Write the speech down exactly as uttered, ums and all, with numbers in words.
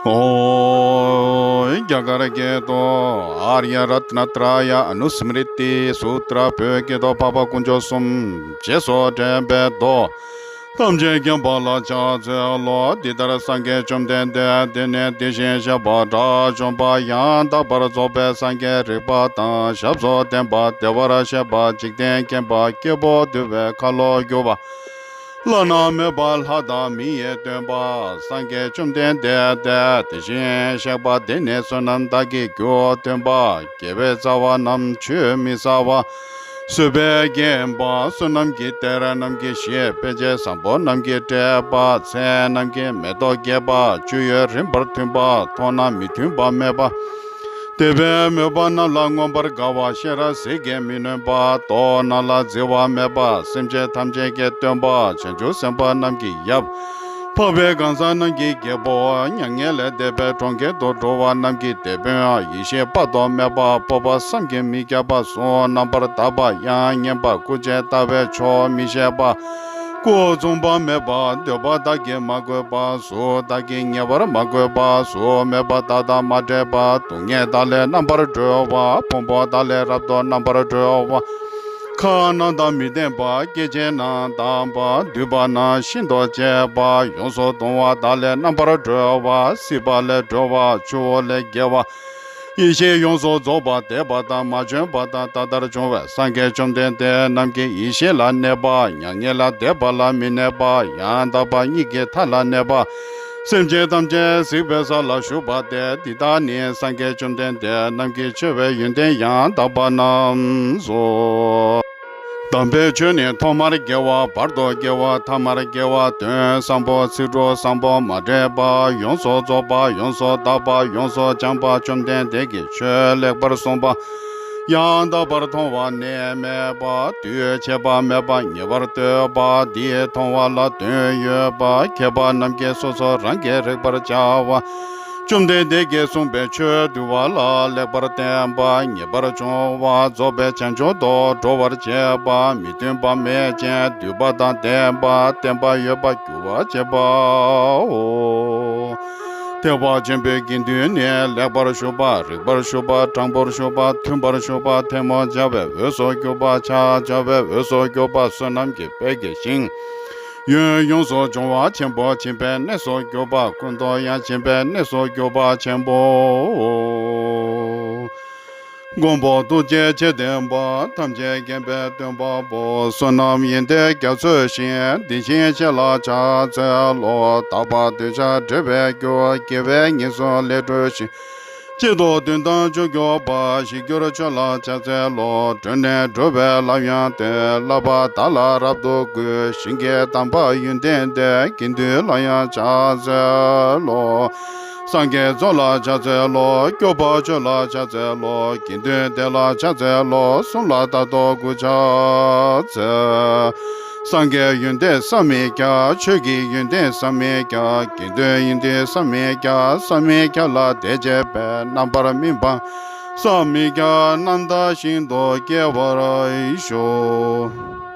ཨོ། རྒྱ་གར་སྐད་དུ། ཨཱརྱ་རཏྣ་ཏྲ་ཡ་ཨ་ནུ་སི་མྲི་ཏི་སུ་ཏྲ། བོད་སྐད་དུ། འཕགས་པ་དཀོན་མཆོག་གསུམ་རྗེས་སུ་དྲན་པའི་མདོ། ཐམས་ཅད་མཁྱེན་པ་ལ་ཕྱག་འཚལ་ལོ། འདི་ལྟར་སངས་རྒྱས་བཅོམ་ལྡན་འདས་དེ་ནས་དེ་བཞིན་གཤེགས་པ་དགྲ་བཅོམ་པ་ཡང་དག་པར་རྫོགས་པའི་སངས་རྒྱས་རིག་པ་དང་ཞབས་སུ་ལྡན་པ། བདེ་བར་གཤེགས་པ། འཇིག་རྟེན་མཁྱེན་པ། སྐྱེ་བོ་འདུལ་བའི་ཁ་ལོ་སྒྱུར་བ། བླ་ན་མེད་པ་ལྷ་དང་མི་ཡི་སྟོན་པ་སངས་རྒྱས་བཅོམ་ལྡན་འདས་དེ་དེ་བཞིན་གཤེགས་པ་དེ་ནི་བསོད་ནམས་དག་གི་རྒྱུ་སྟོན་པ། དགེ་བའི་རྩ་བ་རྣམས་ཆུད་མི་ཟ་བ། བཟོད་པས་བརྒྱན་པ། བསོད་ནམས་ཀྱི་གཏེར་རྣམས་ཀྱིས་བཤད། དཔེ་བྱད་བཟང་པོ་རྣམས་ཀྱིས་སྤྲས་པ། ཚལ་རྣམས་ཀྱི་མེ་ཏོག་རྒྱས་པ། སྤྱོད་ཡུལ་རིམ་པར་མཐུན་པ། མཐོང་ན་མི་མཐུན་པ་མེད་པ། དད་པས་མོས་པ་རྣམས་ལ་མངོན་པར་དགའ་བ། ཤེས་རབ་ཟིལ་གྱིས་མི་ནོན་པ། མདོག་ནག་ལ་བརྫི་བ་མེད་པ། སེམས་ཅན་ཐམས་ཅད་ཀྱི་སྟོན་པ། བྱང་ཆུབ་སེམས་དཔའ་རྣམས་ཀྱི་ཡབ། འཕགས་པའི་གང་ཟག་རྣམས་ཀྱི་རྒྱལ་པོ། མྱ་ངན་ལས་འདས་པའི་གྲོང་ཁྱེར་དུ་འགྲོ་བ་རྣམས་ཀྱི་དེད་དཔོན། ཡེ་ཤེས་དཔག་ཏུ་མེད་པ། སྤོབས་པ་བསམ་གྱིས་མི་ཁྱབ་པ། གཟུགས་རྣམ་པར་དག་པ། དབྱངས་སྙན་པ། སྐུ་བྱད་བལྟ་བས་ཆོག་མི་ཤེས་པ། སྐུ་མཚུངས་པ་མེད་པ། འདོད་པ་བདག་གིས་མ་གོས་པ། གཟུགས་བདག་གིས་ཉེ་བར་མ་གོས་པ། གཟུགས་མེད་པ་བདག་དང་མ་འཕྲད་པ། སྡུག་བསྔལ་བདག་ལས་རྣམ་པར་གྲོལ་བ། ཕུང་པོ་བདག་ལས་རབ་ཏུ་རྣམ་པར་གྲོལ་བ། ཁ་རྣ་དང་མི་ལྡན་པ། སྐད་ཅིག་རྣམས་དག་པ། འདུས་པ་རྣམས་ཤིན་ཏུ་གཅེས་པ། ཡོངས་སུ་གདུང་བ་བདག་ལས་རྣམ་པར་གྲོལ་བ། སྲིད་པ་ལས་གྲོལ་བ། ཆུ་བོ་ལས་བརྒལ་བ། ཡེ་ཤེས་ཡོངས་སུ་རྫོགས་པ། འདས་པ་དང་མ་བྱོན་པ་དང་ད་ལྟར་བྱུང་བའི་སངས་རྒྱས་བཅོམ་ལྡན་འདས་རྣམས་ཀྱི་ཡེ་ཤེས་ལ་གནས་པ། མྱ་ངན་ལས་འདས་པ་ལ་མི་གནས་པ། ཡང་དག་པ་གཉིས་ཀྱི་མཐའ་ལ་གནས་པ། སེམས་ཅན་ཐམས་ཅད་གཟིགས་པའི་ས་ལ་བཞུགས་པ་སྟེ། འདི་དག་ནི་སངས་རྒྱས་བཅོམ་ལྡན་འདས་རྣམས་ཀྱི་ཆེ་བའི་ཡོན་ཏན་ཡང་དག་པ་རྣམས་སོ། དམ་པའི་ཆོས་ནི་ཐོག་མར་དགེ་བ། བར་དུ་དགེ་བ། ཐ་མར་དགེ་བ། དོན་བཟང་པོ། ཚིག་འབྲུ་བཟང་པོ། མ་འདྲེས་པ། ཡོངས་སུ་རྫོགས་པ། ཡོངས་སུ་དག་པ། ཡོངས་སུ་བྱང་བ། བཅོམ་ལྡན་འདས་ཀྱིས་ཆོས་ལེགས་པར་གསུངས་པ། ཡང་དག་པར་མཐོང་བ་ནི་མེད་པ། དུས་ཆད་པ་མེད་པ། ཉེ་བར་གཏོད་པ། འདིས་མཐོང་བ་ལ་དོན་ཡོད་པ། མཁས་པ་རྣམས་ཀྱིས་སོ་སོ་རང་གིས་རིག་པར་བྱ་བ། བཅོམ་ལྡན་འདས་ཀྱིས་གསུངས་པའི་ཆོས་འདུལ་བ་ལ་ལེགས་པར་བརྟེན་པ། ངེས་པར་འབྱུང་བ་རྫོགས་པའི་བྱང་ཆུབ་ཏུ་འགྲོ་བར་བྱེད་པ། མི་མཐུན་པ་མེད་ཅིང་འདུས་པ་དང་ལྡན་པ། བརྟན་པ་ཡོད་པ་འགྱུར་བར་བྱེད་པའོ། ཐེག་པ་ཆེན་པོའི་དགེ་འདུན་ནི། ལེགས་པར་ཞུགས་པ། རིགས་པར་ཞུགས་པ། དྲང་པོར་ཞུགས་པ། མཐུན་པར་ཞུགས་པ། ཐལ་མོ་སྦྱར་བའི་འོས་སུ་གྱུར་པ། ཕྱག་བྱ་བའི་འོས་སུ་གྱུར་པ། བསོད་ནམས་ཀྱི་དཔལ་གྱི་ཞིང་། ཡུན་ཡོངས་སུ་སྦྱོང་བ་ཆེན་པོ། སྦྱིན་པའི་གནས་སུ་གྱུར་པ། ཀུན་ཏུ་ཡང་སྦྱིན་པའི་གནས་སུ་གྱུར་པ་ཆེན་པོའོ། མགོན་པོ་ཐུགས་རྗེ་ཆེ་ལྡན་པ། ཐམས་ཅད་མཁྱེན་པའི་སྟོན་པ་པོ། བསོད་ནམས་ཡོན་ཏན་རྒྱ་མཚོའི་ཞིང་། དེ་བཞིན་གཤེགས་ལ་ཕྱག་འཚལ་ལོ། དག་པ་འདོད་ཆགས་སྒྲིབ་པའི་རྒྱུ། དགེ་བའི་ཉེས་སོགས་ལས་གྲོལ་ཞིང་། གཅིག་ཏུ་དོན་དམ་བཅུ་འགྱུར་བ། ཞི་གྱུར་ཆོས་ལ་ཕྱག་འཚལ་ལོ། གྲོལ་ནས་གྲོལ་བའི་ལམ་ཡང་སྟོན། བསླབ་པ་བདག་ལ་རབ་ཏུ་དགོད། ཞིང་གི་དམ་པ་ཡོན་ཏན་ལྡན། དགེ་འདུན་ལ་ཡང་ཕྱག་འཚལ་ལོ། སངས་རྒྱས་རྫོགས་ལ་ཕྱག་འཚལ་ལོ། སྐྱོབ་པ་ཆོས་ལ་ཕྱག་འཚལ་ལོ། དགེ་འདུན་སྡེ་ལ་ཕྱག་འཚལ་ལོ། གསུམ་ལ་རྟག་ཏུ་དགུ་ཕྱག་འཚལ། སངས་རྒྱས་ཡོན་ཏན་བསམ་མི་ཁྱབ། ཆོས་ཀྱི་ཡོན་ཏན་བསམ་མི་ཁྱབ། དགེ་འདུན་ཡོན་ཏན་བསམ་མི་ཁྱབ། བསམ་མི་ཁྱབ་ལ་དད་བྱེད་པས། རྣམ་པར་སྨིན་པ་བསམ་མི་ཁྱབ། རྣམ་དག་ཞིང་དུ་སྐྱེ་བར་ཤོག།